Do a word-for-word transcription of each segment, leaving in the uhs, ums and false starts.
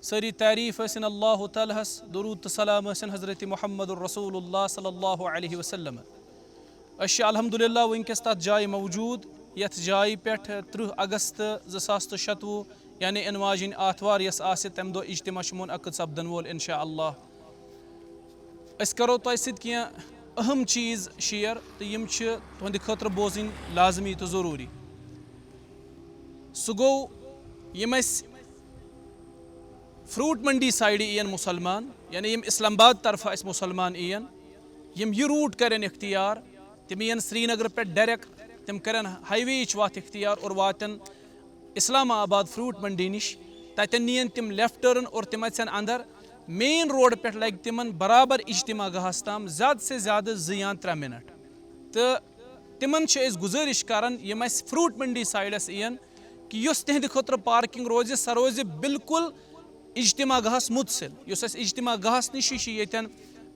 سٲری تعریٖف ٲسِن اللہ تعالیٰ ہَس، درود تہٕ سلام ٲسِن حضرت محمد رسول اللہ صلی اللہ علیہ وسلم۔ أسۍ چھِ الحمدللہ وٕنکیٚس تَتھ جایہِ موجود، یَتھ جایہِ پٮ۪ٹھ ترٕٛہ اگست زٕ ساس تہٕ شتوُہ، یعنی یِنہٕ واجِنۍ آتھوار یۄس آسہِ، تَمہِ دۄہ اجتماع چھُ منعقد سپدن وول انشاء اللہ۔ أسۍ کرو تۄہہِ سۭتۍ کینٛہہ اہم چیٖز share، تہٕ یِم چھِ تُہنٛدِ خٲطرٕ بوزٕنۍ لازمی تہٕ ضروٗری۔ سُہ گوٚو، یِم اَسہِ فروٹ منڈی سایڈٕ یِن مُسلمان، یعنی یِم اسلام آباد طرفہٕ اَسہِ مُسلمان یِن، یِم یہِ route کرن اختیار، تِم یِن سرینگرٕ پٮ۪ٹھ direct، تِم کرن highway یِچ وَتھ اختیار اور واتن اسلام آباد فروٹ منڈی نِش۔ تَتٮ۪ن نِین تِم left turn اور تِم اَژن اندر۔ Main road پٮ۪ٹھ لگہِ تِمن برابر اجتماع گاہس تام۔ زیادٕ سے زیادٕ زٕ یا ترٛےٚ منٹ۔ تہٕ تِمن چھِ أسۍ گُزٲرِش کران، یِم اَسہِ فروٹ منڈی سایڈس یِن، کہِ یۄس تِہنٛدِ خٲطرٕ parking روزِ، سۄ روزِ بالکل اجتماع گاہس متصل۔ یُس اَسہِ اجتماع گاہس نِشی چھُ ییٚتٮ۪ن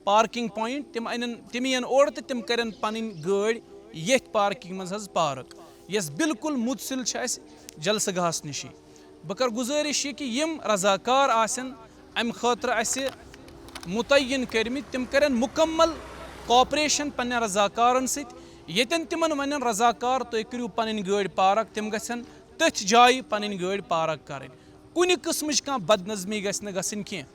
parking point، تِم اَنن، تِم یِن اورٕ تہٕ تِم کرن پنٕنۍ گٲڑۍ ییٚتھۍ parking منٛز حظ park، یۄس بالکل متصل چھِ اَسہِ جلسہٕ گاہس نِشی۔ بہٕ کرٕ گُزٲرِش یہِ کہِ یِم رضاکار آسن اَمہِ خٲطرٕ اَسہِ مُتعین کٔرمٕتۍ، تِم کرن مُکمل cooperation پننٮ۪ن رضاکارن سۭتۍ۔ ییٚتٮ۪ن تِمن ونن رضاکار، تُہۍ کٔرِو پنٕنۍ گٲڑۍ park، تِم گژھن تٔتھۍ جایہِ پنٕنۍ گٲڑۍ park کرٕنۍ۔ کُنہِ قٕسمٕچ کانٛہہ بدنظمی گژھِ نہٕ گژھٕنۍ کینٛہہ۔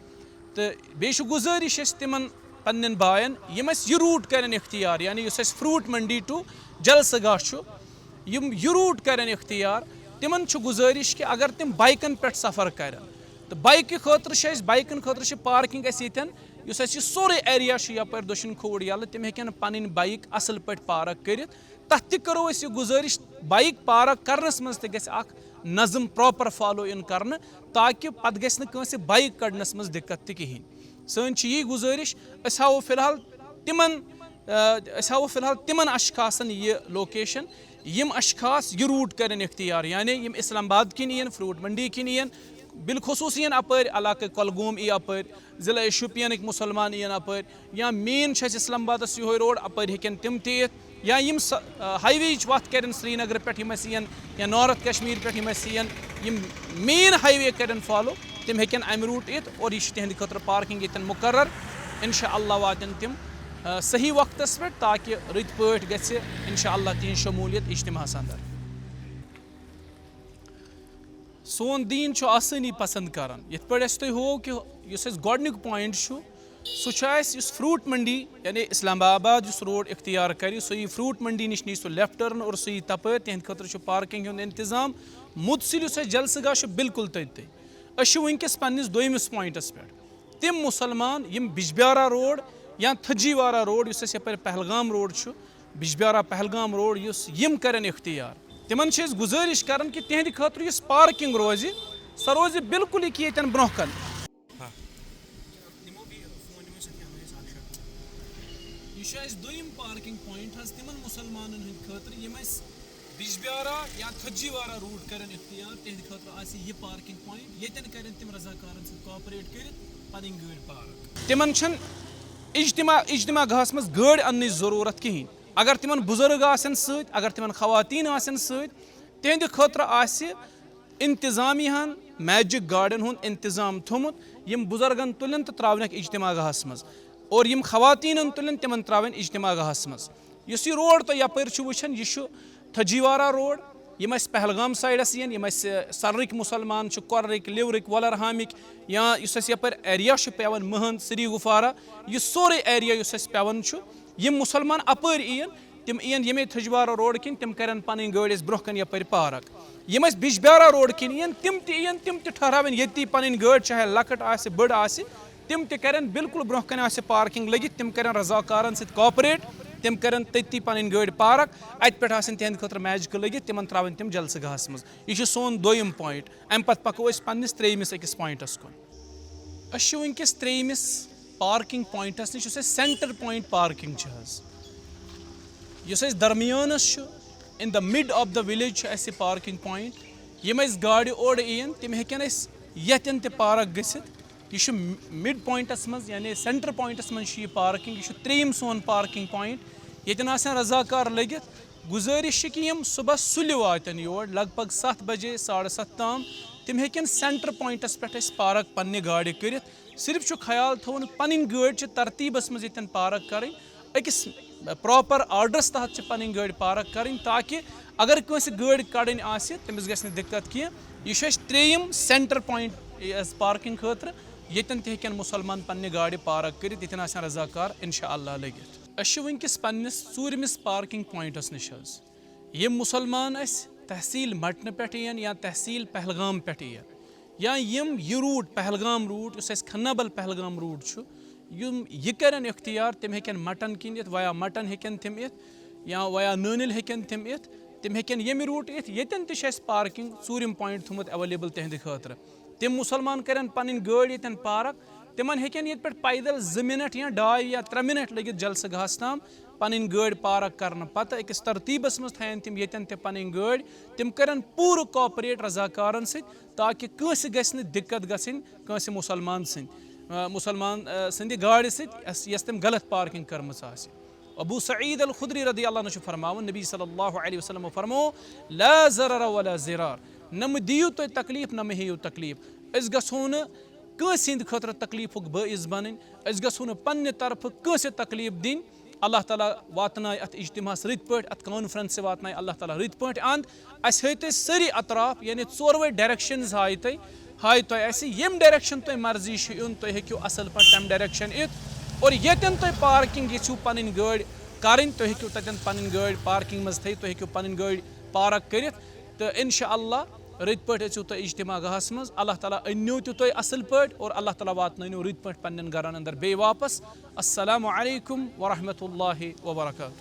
تہٕ بیٚیہِ چھُ گُزٲرِش اَسہِ تِمن پننٮ۪ن باین، یِم اَسہِ یہِ route کرن اختیار، یعنی یُس اَسہِ فروٹ منڈی to جلسہٕ گاہ چھُ، یِم یہِ route کرن اختیار، تِمن چھُ گُزٲرِش کہِ اگر تِم bikeن پٮ۪ٹھ سفر کرن، تہٕ bikeہِ خٲطرٕ چھِ اَسہِ، bikeن خٲطرٕ چھِ parking اَسہِ ییٚتٮ۪ن، یُس اَسہِ یہِ سورُے area چھُ یپٲرۍ دٔچھُن کھووُر یَلہٕ، تِم ہیٚکن پنٕنۍ bike اصل پٲٹھۍ park کٔرِتھ۔ تَتھ تہِ کَرو أسۍ یہِ گُزٲرِش، bike park کَرنَس منٛز تہِ گژھِ اَکھ نظم proper follow یُن کَرنہٕ، تاکہِ پَتہٕ گژھِ نہٕ کٲنٛسہِ bike کَڑنَس منٛز دِقت تہِ کِہیٖنۍ۔ سٲنۍ چھِ یی گُزٲرِش، أسۍ ہاوو فی الحال تِمَن، آ، أسۍ ہاوو فی الحال تِمَن اشخاصَن یہِ location، یِم اشخاص یہِ route کَرن اختیار، یعنی یِم اسلام آباد کِنۍ یِن، فروٹ منڈی کِنۍ یِن، بالخصوص یِن اَپٲرۍ علاقہٕ کۄلگوم یی اَپٲرۍ، ضلع شُپینٕکۍ مُسلمان یِن اَپٲرۍ، یا main چھِ اَسہِ اسلام آبادس یِہوٚے road، اَپٲرۍ ہیٚکن تِم تہِ یِتھ، یا یِم سہ-، آ، highway یِچ وَتھ کَرن سرینگرٕ پٮ۪ٹھ یِم اَسہِ یِن، یا North Kashmir پٮ۪ٹھ یِم اَسہِ یِن، یِم main highway کَرن follow، تِم ہیٚکن اَمہِ route یِتھ اور یہِ چھِ تِہنٛدِ خٲطرٕ parking ییٚتٮ۪ن مُقرر۔ انشاء اللہ واتن تِم، آ، صحیح وقتس پٮ۪ٹھ، تاکہِ رٕتۍ پٲٹھۍ گژھِ انشاء اللہ تِہنٛز شموٗلیت اجتماعس اندر۔ سون دیٖن چھُ آسٲنی پسنٛد کران۔ یِتھ پٲٹھۍ اَسہِ تۄہہِ ہوو کہِ یُس اَسہِ گۄڈٕنیُک point چھُ، سُہ چھُ اَسہِ یُس فروٹ منڈی، یعنی اسلام آباد یُس road اختیار کرِ، سُہ یی فروٹ منڈی نِش، نِی سُہ left turn اور سُہ یی تَپٲرۍ، تِہنٛدِ خٲطرٕ چھُ parking ہُنٛد انتظام۔ مُدثِل یُس اَسہِ جلسہٕ گاہ چھُ، بالکل تٔتۍ تٔتۍ۔ أسۍ چھِ وٕنکیٚس پننِس دوٚیمِس pointس پٮ۪ٹھ۔ تِم مُسلمان یِم بجبیارا road یا تھجیوارا road، یُس اَسہِ یَپٲرۍ پہلگام road چھُ، بجبیارا پہلگام road، یُس یِم کرن اختیار، تِمن چھِ أسۍ گُزٲرِش کران کہِ تِہنٛدِ خٲطرٕ یُس parking روزِ، سۄ روزِ بالکل یہِ کہِ ییٚتٮ۪ن برونٛہہ کن۔ یہِ چھُ اَسہِ دوٚیِم parking point حظ تِمن مُسلمانن ہٕنٛدِ خٲطرٕ، یِم اَسہِ بجبیارا یا تھجیوارا route کرن اختیار، تِہنٛدِ خٲطرٕ آسہِ یہِ parking point، ییٚتٮ۪ن کرن تِم رضاکارن سۭتۍ cooperate کٔرِتھ پنٕنۍ گٲڑۍ park۔ تِمن چھَنہٕ اجتماع، اجتماع گاہس منٛز گٲڑۍ اننٕچ ضروٗرت کِہیٖنۍ۔ اگر تِمن بُزرگ آسن سۭتۍ، اگر تِمن خواتین آسن سۭتۍ، تِہنٛدِ خٲطرٕ آسہِ انتظامیہ ہن magic گاڑٮ۪ن ہُنٛد انتظام تھوٚمُت، یِم بُزرگن تُلن تہٕ ترٛاونکھ اجتماع گاہس منٛز، اور یِم خواتینن تُلن، تِمن ترٛاون اجتماع گاہس منٛز۔ یُس یہِ road تۄہہِ یپٲرۍ چھِو وٕچھان، یہِ چھُ تھجیوارا road۔ یِم اَسہِ پہلگام sideس یِن، یِم اَسہِ سرٕکۍ مُسلمان چھِ، کۄرٕکۍ، لِورٕکۍ، وۄلرہامِکۍ، یا یُس اَسہِ یپٲرۍ area چھُ پٮ۪وان، مہند، سری گُفوارہ، یہِ سورُے area یُس اَسہِ پٮ۪وان چھُ، یِم مُسلمان اَپٲرۍ یِن، تِم یِن ییٚمے تھجوارا road کِنۍ، تِم کَرن پَنٕنۍ گٲڑۍ اَسہِ برونٛہہ کَنہِ یَپٲرۍ park۔ یِم اَسہِ بِجبیارا road کِنۍ یِن، تِم تہِ یِن، تِم تہِ ٹھہراوَن ییٚتی پَنٕنۍ گٲڑۍ، چاہے لۄکٕٹ آسہِ، بٔڑ آسہِ، تِم تہِ کَرن بالکل برونٛہہ کَنہِ آسہِ parking لٔگِتھ، تِم کَرن رضاکارَن سۭتۍ cooperate، تِم کَرن تٔتی پَنٕنۍ گٲڑۍ park، اَتہِ پٮ۪ٹھ آسن تِہنٛدِ خٲطرٕ magic لٔگِتھ، تِمَن ترٛاوَن تِم جلسہٕ گاہَس منٛز۔ یہِ چھُ سون دوٚیِم point۔ اَمہِ پَتہٕ پَکو أسۍ پنٛنِس ترٛیٚیِمِس أکِس pointس کُن۔ أسۍ چھِ وٕنکیٚس ترٛیٚیِمِس parking pointس نِش، یُس اَسہِ center point parking چھِ حظ، یُس اَسہِ درمیانَس چھُ، in the mid of the village چھُ اَسہِ یہِ parking point۔ یِم اَسہِ گاڑِ اورٕ یِن، تِم ہیٚکن اَسہِ ییٚتٮ۪ن تہِ park گٔژھِتھ۔ یہِ چھُ mid pointس منٛز، یعنی center pointس منٛز چھُ یہِ parking۔ یہِ چھُ ترٛیٚیِم سون parking point۔ ییٚتٮ۪ن آسن رضاکار لٔگِتھ۔ گُزٲرِش چھِ کہِ یِم صُبحس سُلہِ واتن یور، لگ بگ ستھ بجے، ساڑٕ ستھ تام۔ تِم ہیٚکن سینٹر پوینٹس پٮ۪ٹھ اَسہِ پارک پننہِ گاڑِ کٔرِتھ۔ صرف چھُ خیال تھاوُن، پنٕنۍ گٲڑۍ چھِ ترتیٖبس منٛز ییٚتٮ۪ن پارک کرٕنۍ، أکِس پراپر آرڈرس تحت چھِ پنٕنۍ گٲڑۍ پارک کرٕنۍ، تاکہِ اگر کٲنٛسہِ گٲڑۍ کڑٕنۍ آسہِ، تٔمِس گژھِ نہٕ دِقت کینٛہہ۔ یہِ چھُ اَسہِ ترٛیٚیِم سینٹر پوینٹ یَس پارکنگ خٲطرٕ، ییٚتٮ۪ن تہِ ہیٚکن مُسلمان پننہِ گاڑِ پارک کٔرِتھ، ییٚتٮ۪ن آسن رضاکار انشاء اللہ لٔگِتھ۔ أسۍ چھِ وٕنکیٚس پننِس ژوٗرمِس پارکنگ پوینٹس نِش حظ۔ یِم مُسلمان اَسہِ تحصیٖل مٹنہٕ پٮ۪ٹھ یِن یا تحصیٖل پہلگام پٮ۪ٹھ یِن، یا یِم یہِ روٗٹ، پہلگام روٗٹ، یُس اَسہِ کھنہ بل پہلگام روٗٹ چھُ، یِم یہِ کَرن اختیار، تِم ہیٚکن مٹن کِنۍ یِتھ، ویا مٹن ہیٚکن تِم یِتھ، یا ویا نٲنِل ہیٚکن تِم یِتھ۔ تِم ہیٚکن ییٚمہِ روٗٹ یِتھ، ییٚتٮ۪ن تہِ چھُ اَسہِ پارکنگ ژوٗرِم پوینٹ تھوٚمُت ایویلیبل تِہنٛدِ خٲطرٕ۔ تِم مُسلمان کَرن پنٕنۍ گٲڑۍ ییٚتٮ۪ن پارک، تِمن ہیٚکن ییٚتہِ پٮ۪ٹھ پیدل زٕ منٹ یا ڈاے یا ترٛےٚ منٹ لٔگِتھ جلسہٕ گاہس تام پنٕنۍ گٲڑۍ پارک کرنہٕ پتہٕ أکِس ترتیٖبس منٛز تھاون تِم ییٚتٮ۪ن تہِ پنٕنۍ گٲڑۍ۔ تِم کرن پوٗرٕ کوآپریٹ رضاکارن سۭتۍ، تاکہِ کٲنٛسہِ گژھِ نہٕ دِقت گژھٕنۍ کٲنٛسہِ مُسلمان سٕنٛدِ، آ، مُسلمان، آ، سٕنٛدِ گاڑِ سۭتۍ، یس، یس تٔمۍ غلط پارکنگ کٔرمٕژ آسہِ۔ ابو سعید الخدری رضی اللہ عنہ چھُ فرماوان، نبی صلی اللہ علیہ وسلم فرمو، لا ضرر ولا ضرار، نہ مہٕ دِیِو تُہۍ تکلیف، نہ مہٕ ہیٚیِو تکلیف۔ أسۍ گژھو نہٕ کٲنٛسہِ ہٕنٛدِ خٲطرٕ تکلیفُک بٲعث بنٕنۍ، أسۍ گژھو نہٕ پننہِ طرفہٕ کٲنٛسہِ تکلیف دِنۍ۔ اللہ تعالیٰ واتنایہِ اتھ اجتماعس رٕتۍ پٲٹھۍ، اتھ کانفرنسہِ واتنایہِ اللہ تعالیٰ رٕتۍ پٲٹھۍ اند۔ اسہِ ہٲے تُہۍ سٲری اطراف، یعنی ژوروے ڈائریکشنز ہاے تُہۍ، ہاے تۄہہِ اَسہِ ییٚمہِ ڈایریکشن تۄہہِ مرضی چھِ یُن، تُہۍ ہیٚکِو اَصٕل پٲٹھۍ تَمہِ ڈایریکشن یِتھ۔ اور ییٚتٮ۪ن تۄہہِ پارکنگ یژھِو پنٕنۍ گٲڑۍ کَرٕنۍ، تُہۍ ہیٚکِو تَتٮ۪ن پنٕنۍ گٲڑۍ پارکنگ منٛز تھٲیِتھ، تُہۍ ہیٚکِو پنٕنۍ گٲڑۍ پارک کٔرِتھ۔ تہٕ انشاء اللہ رٕتۍ پٲٹھۍ أژِو تُہۍ اجتماع گاہَس منٛز۔ اللہ تعالیٰ أنِو تہِ تُہۍ اَصٕل پٲٹھۍ اور اللہ تعالیٰ واتنٲونو رٕتۍ پٲٹھۍ پننٮ۪ن گرن اندر بیٚیہِ واپس۔ السلام علیکم ورحمۃ اللہ وبرکاتہ۔